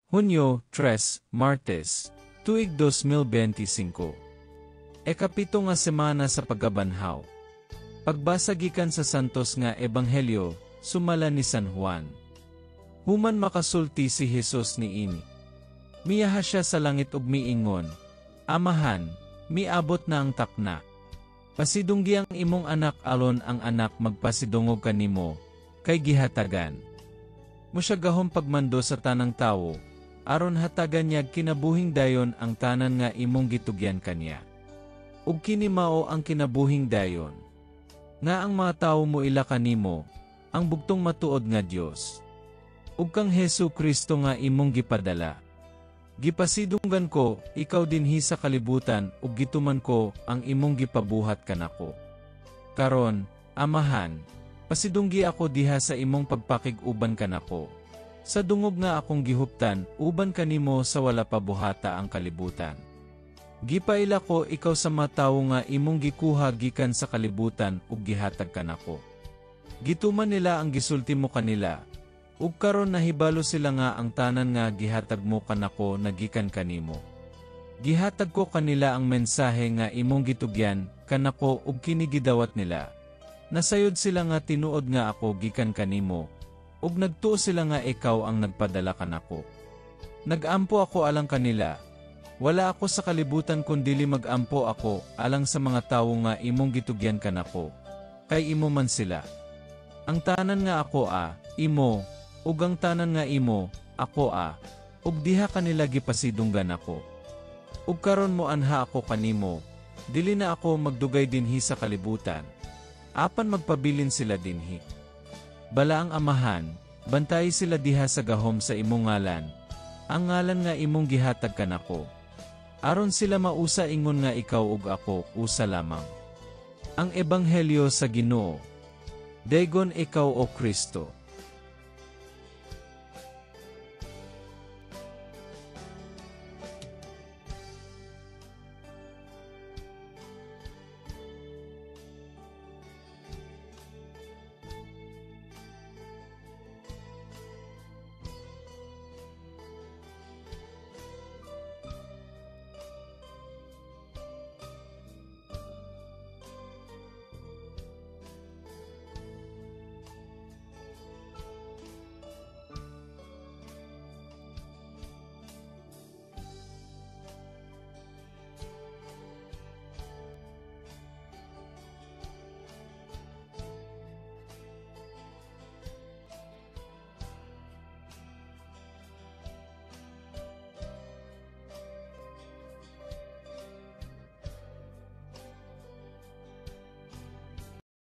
Hunyo 3, Martes, tuig 2025. Ekapito nga semana sa pagkabanhaw. Pagbasa gikan sa Santos nga Ebanghelyo, sumala ni San Juan. Human makasulti si Jesus niini, miyaha siya sa langit ug miingon, "Amahan, miabot na ang takna. Pasidunggi ang imong anak aron ang anak magpasidungog kanimo, kay gihatagan mo siya gahom pagmando sa tanang tawo, aron hatagan niya kinabuhing dayon ang tanan nga imong gitugyan kaniya. Ug kini mao ang kinabuhing dayon, nga ang mga tawo moila kanimo, ang bugtong matuod nga Dios, ug kang Hesu Kristo nga imong gipadala. Gipasidunggan ko ikaw dinhi sa kalibutan ug gituman ko ang imong gipabuhat kanako. Karon, Amahan, pasidunggi ako diha sa imong pagpakig-uban kanako, sa dungog nga akong gihuptan uban kanimo sa wala pa buhata ang kalibutan. Gipaila ko ikaw sa mga tawo nga imong gikuha gikan sa kalibutan ug gihatag kanako. Gituman nila ang gisulti mo kanila, ug karon nahibalo sila nga ang tanan nga gihatag mo kanako nagikan kanimo. Gihatag ko kanila ang mensahe nga imong gitugyan kanako ug kini gidawat nila. Nasayod sila nga tinuod nga ako gikan kanimo, ug nagtuo sila nga ikaw ang nagpadala kanako. Nagampo ako alang kanila. Wala ako sa kalibutan kun dili magampo ako alang sa mga tawo nga imong gitugyan kanako, kay imo man sila. Ang tanan nga ako a, imo, ug ang tanan nga imo, ako a, ug diha kanila gipasidunggan ako. Ug karon moanha ako kanimo, dili na ako magdugay dinhi sa kalibutan, apan magpabilin sila dinhi. Balaang Amahan, bantayi sila diha sa gahom sa imong ngalan, ang ngalan nga imong gihatag kanako, aron sila mausa ingon nga ikaw ug ako usa lamang. Ang Ebanghelyo sa Ginoo. Daygon ikaw, O Kristo.